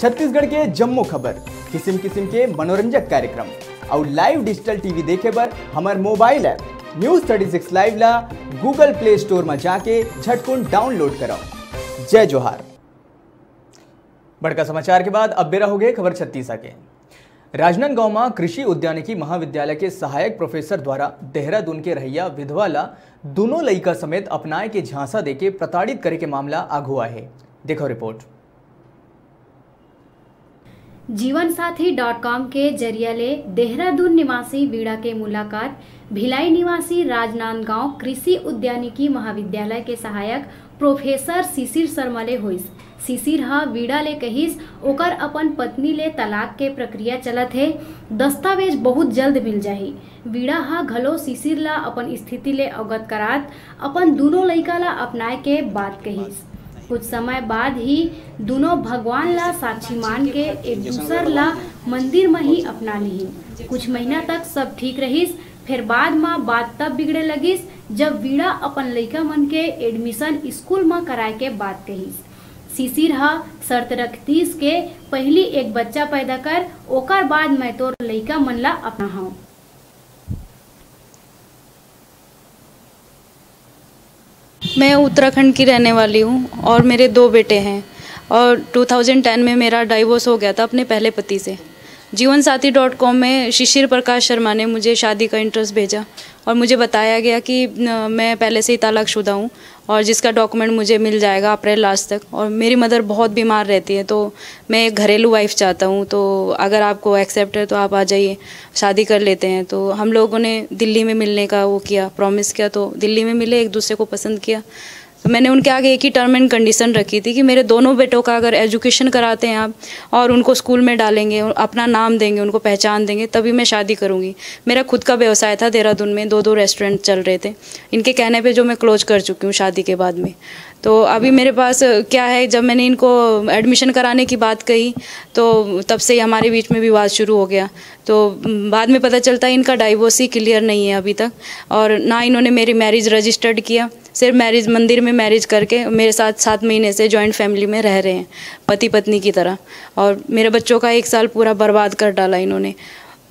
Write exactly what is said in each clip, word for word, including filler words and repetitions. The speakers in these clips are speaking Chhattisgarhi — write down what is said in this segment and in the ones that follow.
छत्तीसगढ़ के जम्मो खबर, किसिम किसिम के मनोरंजक कार्यक्रम अउ live digital T V देखे बर हमर mobile app News thirty six Live ला Google Play Store म जाके झटकुन download करव। जय जोहार। बड़का समाचार के बाद अब बेरा हो गए खबर छत्तीसा के। राजनांदगांव म कृषि उद्यानिकी महाविद्यालय के सहायक प्रोफेसर द्वारा देहरादून के रहइया विधवा ला दूनों लइका समेत अपनाए के झांसा देके प्रताड़ित करे के मामला आघू आए हे। देखो रिपोर्ट। जीवन साथी डॉट कॉम के जरिया ले देहरादून निवासी वीणा के मुलाकात भिलाई निवासी राजनांदगांव कृषि उद्यानिकी महाविद्यालय के सहायक प्रोफेसर शिशिर शर्मा ले होइस। शिशिर ह वीणा ले कहिस, ओकर अपन पत्नी ले तलाक के प्रक्रिया चलत हे, दस्तावेज बहुत जल्द मिल जाही। वीणा ह घलो शिशिर ला अपन स्थिति ले अवगत करात अपन दूनों लइका ला अपनाए के बात कहिस। कुछ समय बाद ही दूनों भगवान ला साक्षी मान के एक दूसर ला मंदिर म ही अपना लिहिन। कुछ महीना तक सब ठीक रहिस, फिर बाद म बात तब बिगड़े लगिस, जब वीणा अपन लइका मन के एडमिशन स्कूल म कराए के बात कहिस। शिशिर ह शर्त रखतीस के पहिली एक बच्चा पैदा कर, ओकर बाद मैं तोर लइका मन ला अपनाहूं। मैं उत्तराखंड की रहने वाली हूँ और मेरे दो बेटे हैं और दो हज़ार दस में मेरा डाइवोर्स हो गया था अपने पहले पति से। जीवन साथी डॉट कॉम में शिशिर प्रकाश शर्मा ने मुझे शादी का इंटरेस्ट भेजा और मुझे बताया गया कि, अ, मैं पहले से ही तलाकशुदा हूँ और जिसका डॉक्यूमेंट मुझे मिल जाएगा अप्रैल लास्ट तक। और मेरी मदर बहुत बीमार रहती है, तो मैं एक घरेलू वाइफ चाहता हूँ, तो अगर आपको एक्सेप्ट है तो आप आ जाइए, शादी कर लेते हैं। तो हम लोगों ने दिल्ली में मिलने का वो किया, प्रॉमिस किया, तो दिल्ली में मिले, एक दूसरे को पसंद किया। तो मैंने उनके आगे एक ही टर्म एंड कंडीशन रखी थी कि मेरे दोनों बेटों का अगर एजुकेशन कराते हैं आप और उनको स्कूल में डालेंगे और अपना नाम देंगे, उनको पहचान देंगे, तभी मैं शादी करूँगी। मेरा खुद का व्यवसाय था देहरादून में, दो दो रेस्टोरेंट चल रहे थे। इनके कहने पे जो मैं क्लोज कर चुकी हूँ शादी के बाद में। तो अभी मेरे पास, अ, क्या है, जब मैंने इनको एडमिशन कराने की बात कही तो तब से ही हमारे बीच में विवाद शुरू हो गया। तो, उम, बाद में पता चलता है इनका डाइवोर्स ही क्लियर नहीं है अभी तक और ना इन्होंने मेरी मैरिज रजिस्टर्ड किया, सिर्फ मैरिज, मंदिर में मैरिज करके मेरे साथ सात महीने से जॉइंट फैमिली में रह रहे हैं पति पत्नी की तरह। और मेरे बच्चों का एक साल पूरा बर्बाद कर डाला इन्होंने।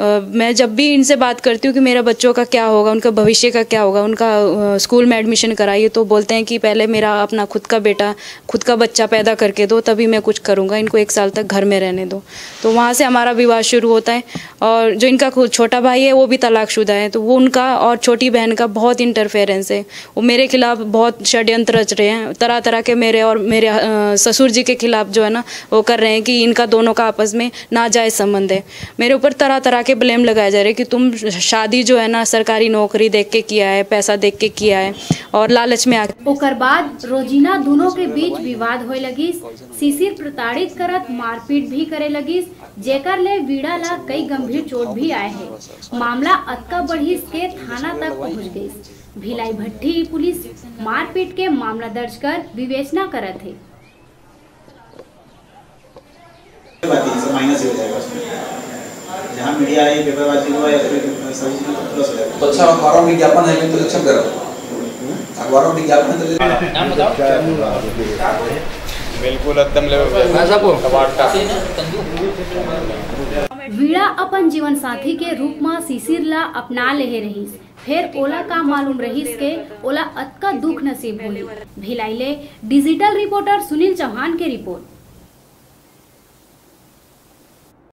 अ, मैं जब भी इनसे बात करती हूँ कि मेरा बच्चों का क्या होगा, उनका भविष्य का क्या होगा, उनका, अ, स्कूल में एडमिशन कराइए, तो बोलते हैं कि पहले मेरा अपना खुद का बेटा, खुद का बच्चा पैदा करके दो, तभी मैं कुछ करूँगा, इनको एक साल तक घर में रहने दो। तो वहाँ से हमारा विवाद शुरू होता है। और जो इनका खु-, छोटा भाई है, वो भी तलाकशुदा है, तो वो उनका और छोटी बहन का बहुत इंटरफेरेंस है। वो मेरे खिलाफ बहुत षड्यंत्र रच रहे हैं, तरह तरह के मेरे और मेरे, अ, ससुर जी के खिलाफ जो है ना, वो कर रहे हैं कि इनका दोनों का आपस में नाजायज संबंध है। मेरे ऊपर तरह तरह के ब्लेम लगाए जा रहे हैं कि तुम शादी जो है ना सरकारी नौकरी देख के किया है, पैसा देख के किया है और लालच में आके। ओकर बाद रोजीना दोनों के बीच विवाद होए लगिस। शिशिर प्रताड़ित करत मारपीट भी करे लगिस, जेकर ले वीणा ला कई गंभीर चोट भी आए हे। मामला अतका बढ़िस के थाना तक पहुंच गइस। भिलाई भट्टी पुलिस मारपीट के मामला दर्ज कर विवेचना करत हे। बात है, सब माइनस ही हो जाएगा उसमें। जहाँ मीडिया है, पेपरबाजी हुआ या फिर सभी चीज़ में प्लस हो जाएगा। तो अच्छा, अखबारों में विज्ञापन है, तो अच्छा करो। अखबारों में विज्ञापन है, तो ले नाम बताओ। बिल्कुल एकदम लेवल पे। मैं सबको अवार्ड का। वीणा अपन जीवन साथी के रूप म शिशिर ला अपना लेहे रहिस, फेर ओला का मालूम रहिस के ओला अतका दुख नसीब होही। भिलाई ले डिजिटल रिपोर्टर सुनील चौहान के रिपोर्ट।